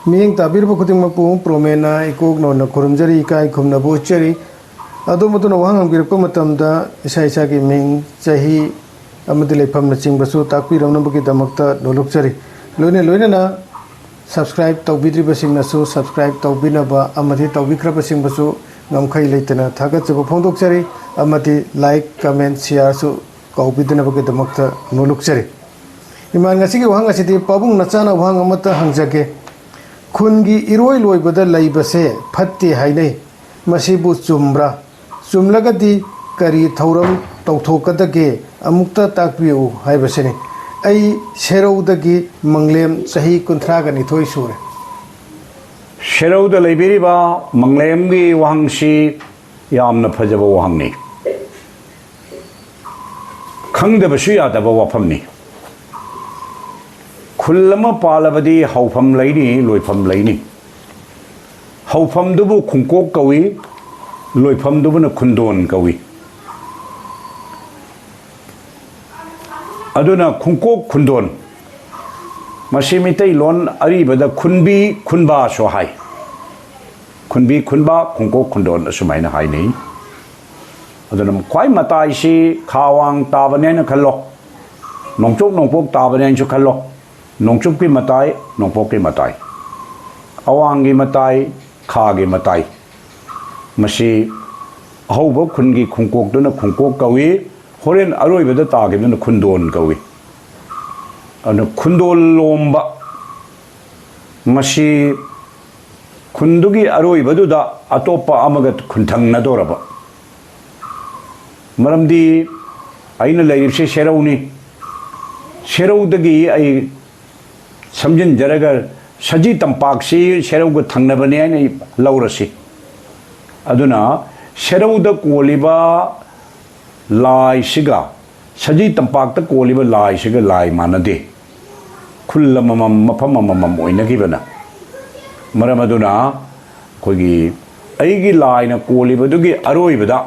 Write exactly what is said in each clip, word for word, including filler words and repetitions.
ꯃꯤꯠꯌꯦꯡ ꯇꯥꯕꯤꯔꯤꯕ ꯈꯨꯗꯤꯡꯃꯛꯄꯨ ꯄ꯭ꯔꯣꯃꯦꯟꯅ ꯏꯀꯣꯛ ꯅꯧꯅ ꯈꯨꯔꯨꯝꯖꯔꯤ, ꯏꯀꯥꯏ ꯈꯨꯝꯅꯕ ꯎꯠꯆꯔꯤ꯫ ꯑꯗꯣꯝ ꯑꯗꯨꯅ ꯋꯥꯍꯪ ꯍꯪꯕꯤꯔꯛꯄ ꯃꯇꯝꯗ ꯏꯁꯥ ꯏꯁꯥꯒꯤ ꯃꯤꯡ, ꯆꯍꯤ ꯑꯃꯗꯤ ꯂꯩꯐꯝꯅꯆꯤꯡꯕꯁꯨ ꯇꯥꯛꯄꯤꯔꯝꯅꯕꯒꯤꯗꯃꯛꯇ ꯅꯣꯂꯨꯛꯆꯔꯤ꯫ ꯂꯣꯏꯅ ꯂꯣꯏꯅꯅ subscribe ꯇꯧꯕꯤꯗ꯭ꯔꯤꯕꯁꯤꯡꯅꯁꯨ subscribe ꯇꯧꯕꯤꯅꯕ ꯑꯃꯗꯤ ꯇꯧꯕꯤꯈ꯭ꯔꯕꯁꯤꯡꯕꯨꯁꯨ ꯉꯝꯈꯩ ꯂꯩꯇꯅ ꯊꯥꯒꯠꯆꯕ ꯐꯣꯡꯗꯣꯛꯆꯔꯤ꯫ ꯑꯃꯗꯤ like, comment, shareꯁꯨ ꯀꯥꯎꯕꯤꯗꯅꯕꯒꯤꯗꯃꯛꯇ ꯅꯣꯂꯨꯛꯆꯔꯤ꯫ ꯏꯃꯥ, ꯉꯁꯤꯒꯤ ꯋꯥꯍꯪ ꯑꯁꯤꯗꯤ ꯄꯥꯕꯨꯡ ꯅꯆꯥꯅ ꯋꯥꯍꯪ ꯑꯃꯠꯇ ꯍꯪꯖꯒꯦ꯫ ꯈꯨꯟꯒꯤ ꯏꯔꯣꯏ ꯂꯣꯏꯕꯗ ꯂꯩꯕꯁꯦ ꯐꯠꯇꯦ ꯍꯥꯏꯅꯩ꯫ ꯃꯁꯤꯕꯨ ꯆꯨꯝꯕ꯭ꯔꯥ? ꯆꯨꯝꯂꯒꯗꯤ ꯀꯔꯤ ꯊꯧꯔꯝ ꯇꯧꯊꯣꯛꯀꯗꯒꯦ? ꯑꯃꯨꯛꯇ ꯇꯥꯛꯄꯤꯌꯨ ꯍꯥꯏꯕꯁꯤꯅꯤ꯫ ꯑꯩ ꯁꯦꯔꯧꯗꯒꯤ ꯃꯪꯂꯦꯝ, ꯆꯍꯤ ꯀꯨꯟꯊ꯭ꯔꯥꯒ ꯅꯤꯊꯣꯏ ꯁꯨꯔꯦ꯫ ꯁꯦꯔꯧꯗ ꯂꯩꯕꯤꯔꯤꯕ ꯃꯪꯂꯦꯝꯒꯤ ꯋꯥꯍꯪꯁꯤ ꯌꯥꯝꯅ ꯐꯖꯕ ꯋꯥꯍꯪꯅꯤ꯫ ꯈꯪꯗꯕꯁꯨ ꯌꯥꯗꯕ ꯋꯥꯐꯝꯅꯤ꯫ ꯈꯨꯜ ꯑꯃ ꯄꯥꯜꯂꯕꯗꯤ ꯍꯧꯐꯝ ꯂꯩꯅꯤ, ꯂꯣꯏꯐꯝ ꯂꯩꯅꯤ꯫ ꯍꯧꯐꯝꯗꯨꯕꯨ ꯈꯨꯡꯀꯣꯛ ꯀꯧꯏ, ꯂꯣꯏꯐꯝꯗꯨꯕꯨꯅ ꯈꯨꯟꯗꯣꯟ ꯀꯧꯏ꯫ ꯑꯗꯨꯅ ꯈꯨꯡꯀꯣꯛ ꯈꯨꯟꯗꯣꯟ, ꯃꯁꯤ ꯃꯤꯇꯩꯂꯣꯟ ꯑꯔꯤꯕꯗ ꯈꯨꯟꯕꯤ ꯈꯨꯟꯕꯥꯁꯨ ꯍꯥꯏ꯫ ꯈꯨꯟꯕꯤ ꯈꯨꯟꯕꯥ, ꯈꯨꯡꯀꯣꯛ ꯈꯨꯟꯗꯣꯟ ꯑꯁꯨꯃꯥꯏꯅ ꯍꯥꯏꯅꯩ꯫ ꯑꯗꯨꯅ ꯈ꯭ꯋꯥꯏ ꯃꯇꯥꯏꯁꯤ ꯈꯥ ꯋꯥꯡ ꯇꯥꯕꯅꯦꯅ ꯈꯜꯂꯣ, ꯅꯣꯡꯆꯨꯞ ꯅꯣꯡꯄꯣꯛ ꯇꯥꯕꯅꯦꯅꯁꯨ ꯈꯜꯂꯣ꯫ ꯅꯣꯡꯆꯨꯞꯀꯤ ꯃꯇꯥꯏ, ꯅꯣꯡꯄꯣꯛꯀꯤ ꯃꯇꯥꯏ, ꯑꯋꯥꯡꯒꯤ ꯃꯇꯥꯏ, ꯈꯥꯒꯤ ꯃꯇꯥꯏ꯫ ꯃꯁꯤ ꯑꯍꯧꯕ ꯈꯨꯟꯒꯤ ꯈꯨꯡꯀꯣꯛꯇꯨꯅ ꯈꯨꯡꯀꯣꯛ ꯀꯧꯏ, ꯍꯣꯔꯦꯟ ꯑꯔꯣꯏꯕꯗ ꯇꯥꯈꯤꯕꯗꯨꯅ ꯈꯨꯟꯗꯣꯟ ꯀꯧꯏ꯫ ꯑꯗꯨꯅ ꯈꯨꯟꯗꯣꯜ ꯂꯣꯝꯕ, ꯃꯁꯤ ꯈꯨꯟꯗꯨꯒꯤ ꯑꯔꯣꯏꯕꯗꯨꯗ ꯑꯇꯣꯞꯄ ꯑꯃꯒ ꯈꯨꯟꯊꯪꯅꯗꯧꯔꯕ꯫ ꯃꯔꯝꯗꯤ ꯑꯩꯅ ꯂꯩꯔꯤꯕꯁꯤ ꯁꯦꯔꯧꯅꯤ꯫ ꯁꯦꯔꯧꯗꯒꯤ ꯑꯩ ꯁꯝꯖꯤꯟꯖꯔꯒ ꯁꯖꯤ ꯇꯝꯄꯥꯛꯁꯤ ꯁꯦꯔꯧꯒ ꯊꯪꯅꯕꯅꯤ ꯍꯥꯏꯅ ꯑꯩ ꯂꯧꯔꯁꯤ꯫ ꯑꯗꯨꯅ ꯁꯦꯔꯧꯗ ꯀꯣꯜꯂꯤꯕ ꯂꯥꯏꯁꯤꯒ ꯁꯖꯤ ꯇꯝꯄꯥꯛꯇ ꯀꯣꯜꯂꯤꯕ ꯂꯥꯏꯁꯤꯒ ꯂꯥꯏ ꯃꯥꯟꯅꯗꯦ꯫ ꯈꯨꯜ ꯑꯃꯃꯝ, ꯃꯐꯝ ꯑꯃꯃꯝ ꯑꯣꯏꯅꯈꯤꯕꯅ ꯃꯔꯝ ꯑꯗꯨꯅ ꯑꯩꯈꯣꯏꯒꯤ ꯑꯩꯒꯤ ꯂꯥꯏꯅ ꯀꯣꯜꯂꯤꯕꯗꯨꯒꯤ ꯑꯔꯣꯏꯕꯗ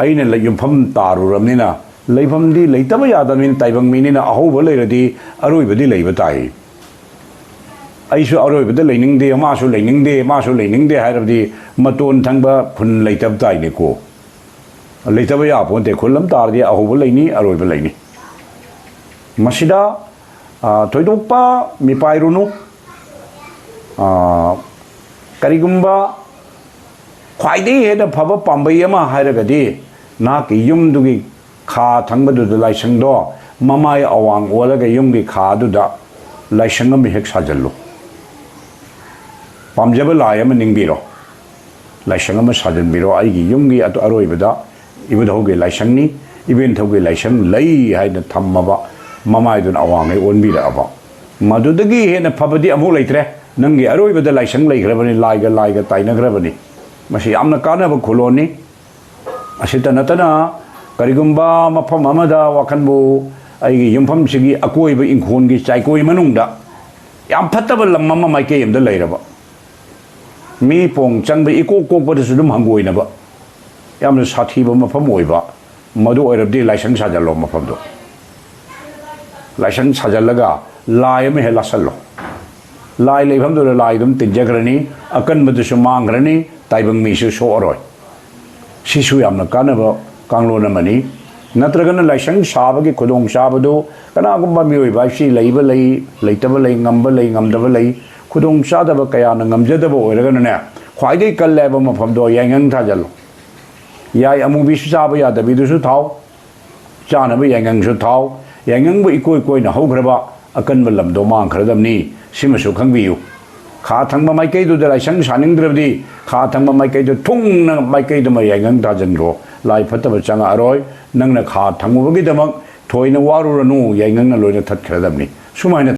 ꯑꯩꯅ ꯂꯩ-, ꯌꯨꯝꯐꯝ ꯇꯥꯔꯨꯔꯕꯅꯤꯅ ꯂꯩꯐꯝꯗꯤ ꯂꯩꯇꯕ ꯌꯥꯗꯕꯅꯤꯅ ꯇꯥꯏꯕꯪ ꯃꯤꯅꯤꯅ ꯑꯍꯧꯕ ꯂꯩꯔꯗꯤ ꯑꯔꯣꯏꯕꯗꯤ ꯂꯩꯕ ꯇꯥꯏ꯫ ꯑꯩꯁꯨ ꯑꯔꯣꯏꯕꯗ ꯂꯩꯅꯤꯡꯗꯦ, ꯃꯥꯁꯨ ꯂꯩꯅꯤꯡꯗꯦ, ꯃꯥꯁꯨ ꯂꯩꯅꯤꯡꯗꯦ ꯍꯥꯏꯔꯕꯗꯤ ꯃꯇꯣꯟ ꯊꯪꯕ ꯈꯨꯟ ꯂꯩꯇꯕ ꯇꯥꯏꯅꯦꯀꯣ꯫ ꯂꯩꯇꯕ ꯌꯥꯄꯣꯟꯇꯦ꯫ ꯈꯨꯜ ꯑꯃ ꯇꯥꯔꯗꯤ ꯑꯍꯧꯕ ꯂꯩꯅꯤ, ꯑꯔꯣꯏꯕ ꯂꯩꯅꯤ꯫ ꯃꯁꯤꯗ, ꯑ, ꯊꯣꯏꯗꯣꯛꯄ ꯃꯤꯄꯥꯏꯔꯨꯅꯨ꯫ ꯑ, ꯀꯔꯤꯒꯨꯝꯕ ꯈ꯭ꯋꯥꯏꯗꯒꯤ ꯍꯦꯟꯅ ꯐꯕ ꯄꯥꯝꯕꯩ ꯑꯃ ꯍꯥꯏꯔꯒꯗꯤ, ꯅꯍꯥꯛꯀꯤ ꯌꯨꯝꯗꯨꯒꯤ ꯈꯥ ꯊꯪꯕꯗꯨꯗ ꯂꯥꯏꯁꯪꯗꯣ ꯃꯃꯥꯏ ꯑꯋꯥꯡ ꯑꯣꯜꯂꯒ ꯌꯨꯝꯒꯤ ꯈꯥꯗꯨꯗ ꯂꯥꯏꯁꯪ ꯑꯃ ꯍꯦꯛ ꯁꯥꯖꯜꯂꯨ꯫ ꯄꯥꯝꯖꯕ ꯂꯥꯏ ꯑꯃ ꯅꯤꯡꯕꯤꯔꯣ, ꯂꯥꯏꯁꯪ ꯑꯃ ꯁꯥꯖꯟꯕꯤꯔꯣ꯫ ꯑꯩꯒꯤ ꯌꯨꯝꯒꯤ ꯑꯇ-, ꯑꯔꯣꯏꯕꯗ ꯏꯕꯨꯙꯧꯒꯤ ꯂꯥꯏꯁꯪꯅꯤ, ꯏꯕꯦꯟꯊꯧꯒꯤ ꯂꯥꯏꯁꯪ ꯂꯩ ꯍꯥꯏꯅ ꯊꯝꯃꯕ, ꯃꯃꯥꯏꯗꯨꯅ ꯑꯋꯥꯡꯉꯩ ꯑꯣꯟꯕꯤꯔꯛꯑꯕ, ꯃꯗꯨꯗꯒꯤ ꯍꯦꯟꯅ ꯐꯕꯗꯤ ꯑꯃꯨꯛ ꯂꯩꯇ꯭ꯔꯦ꯫ ꯅꯪꯒꯤ ꯑꯔꯣꯏꯕꯗ ꯂꯥꯏꯁꯪ ꯂꯩꯈ꯭ꯔꯕꯅꯤ, ꯂꯥꯏꯒ ꯂꯥꯏꯒ ꯇꯥꯏꯅꯈ꯭ꯔꯕꯅꯤ꯫ ꯃꯁꯤ ꯌꯥꯝꯅ ꯀꯥꯟꯅꯕ ꯈꯨꯂꯣꯟꯅꯤ꯫ ꯑꯁꯤꯇ ꯅꯠꯇꯅ, ꯀꯔꯤꯒꯨꯝꯕ ꯃꯐꯝ ꯑꯃꯗ ꯋꯥꯈꯟꯕꯨ ꯑꯩꯒꯤ ꯌꯨꯝꯐꯝꯁꯤꯒꯤ ꯑꯀꯣꯏꯕ ꯏꯪꯈꯣꯜꯒꯤ ꯆꯥꯏꯀꯣꯏ ꯃꯅꯨꯡꯗ ꯌꯥꯝ ꯐꯠꯇꯕ ꯂꯝ ꯑꯃ ꯃꯥꯏꯀꯩ ꯑꯃꯗ ꯂꯩꯔꯕ, ꯃꯤ ꯄꯣꯡ ꯆꯪꯕ ꯏꯀꯣꯛ ꯀꯣꯛꯄꯗꯁꯨ ꯑꯗꯨꯝ ꯍꯪꯒꯣꯏꯅꯕ, ꯌꯥꯝꯅ ꯁꯥꯊꯤꯕ ꯃꯐꯝ ꯑꯣꯏꯕ, ꯃꯗꯨ ꯑꯣꯏꯔꯕꯗꯤ ꯂꯥꯏꯁꯪ ꯁꯥꯖꯜꯂꯣ ꯃꯐꯝꯗꯣ꯫ ꯂꯥꯏꯁꯪ ꯁꯥꯖꯜꯂꯒ ꯂꯥꯏ ꯑꯃ ꯍꯦꯛ ꯂꯥꯠꯁꯜꯂꯣ꯫ ꯂꯥꯏ ꯂꯩꯐꯝꯗꯨꯗ ꯂꯥꯏ ꯑꯗꯨꯝ ꯇꯤꯟꯖꯈ꯭ꯔꯅꯤ, ꯑꯀꯟꯕꯗꯨꯁꯨ ꯃꯥꯡꯈ꯭ꯔꯅꯤ, ꯇꯥꯏꯕꯪ ꯃꯤꯁꯨ ꯁꯣꯛꯑꯔꯣꯏ꯫ ꯁꯤꯁꯨ ꯌꯥꯝꯅ ꯀꯥꯟꯅꯕ ꯀꯥꯡꯂꯣꯟ ꯑꯃꯅꯤ꯫ ꯅꯠꯇ꯭ꯔꯒꯅ ꯂꯥꯏꯁꯪ ꯁꯥꯕꯒꯤ ꯈꯨꯗꯣꯡꯆꯥꯕꯗꯨ ꯀꯅꯥꯒꯨꯝꯕ ꯃꯤꯑꯣꯏꯕ ꯍꯥꯏꯕꯁꯤ ꯂꯩꯕ ꯂꯩ, ꯂꯩꯇꯕ ꯂꯩ, ꯉꯝꯕ ꯂꯩ, ꯉꯝꯗꯕ ꯂꯩ, ꯈꯨꯗꯣꯡꯆꯥꯗꯕ ꯀꯌꯥꯅ ꯉꯝꯖꯗꯕ ꯑꯣꯏꯔꯒꯅꯅꯦ, ꯈ꯭ꯋꯥꯏꯗꯒꯤ ꯀꯜꯂꯦ ꯍꯥꯏꯕ ꯃꯐꯝꯗꯣ ꯌꯥꯏꯉꯪ ꯊꯥꯖꯜꯂꯣ꯫ ꯌꯥꯏ ꯑꯃꯨꯕꯤꯁꯨ ꯆꯥꯕ ꯌꯥꯗꯕꯤꯗꯨꯁꯨ ꯊꯥꯎ, ꯆꯥꯅꯕ ꯌꯥꯏꯉꯪꯁꯨ ꯊꯥꯎ꯫ ꯌꯥꯏꯉꯪꯕꯨ ꯏꯀꯣꯏ ꯀꯣꯏꯅ ꯍꯧꯈ꯭ꯔꯕ ꯑꯀꯟꯕ ꯂꯝꯗꯣ ꯃꯥꯡꯈ꯭ꯔꯗꯕꯅꯤ꯫ ꯁꯤꯃꯁꯨ ꯈꯪꯕꯤꯌꯨ꯫ ꯈꯥ ꯊꯪꯕ ꯃꯥꯏꯀꯩꯗꯨꯗ ꯂꯥꯏꯁꯪ ꯁꯥꯅꯤꯡꯗ꯭ꯔꯕꯗꯤ ꯈꯥ ꯊꯪꯕ ꯃꯥꯏꯀꯩꯗꯨ ꯊꯨꯡꯅ ꯃꯥꯏꯀꯩꯗꯨꯃ ꯌꯥꯏꯉꯪ ꯊꯥꯖꯤꯟꯈ꯭ꯔꯣ꯫ ꯂꯥꯏ ꯐꯠꯇꯕ ꯆꯪꯉꯛꯑꯔꯣꯏ꯫ ꯅꯪꯅ ꯈꯥ ꯊꯪꯉꯨꯕꯒꯤꯗꯃꯛ ꯊꯣꯏꯅ ꯋꯥꯔꯨꯔꯅꯨ, ꯌꯥꯏꯉꯪꯅ ꯂꯣꯏꯅ ꯊꯠꯈ꯭ꯔꯗꯕꯅꯤ꯫ ꯁꯨꯃꯥꯏꯅ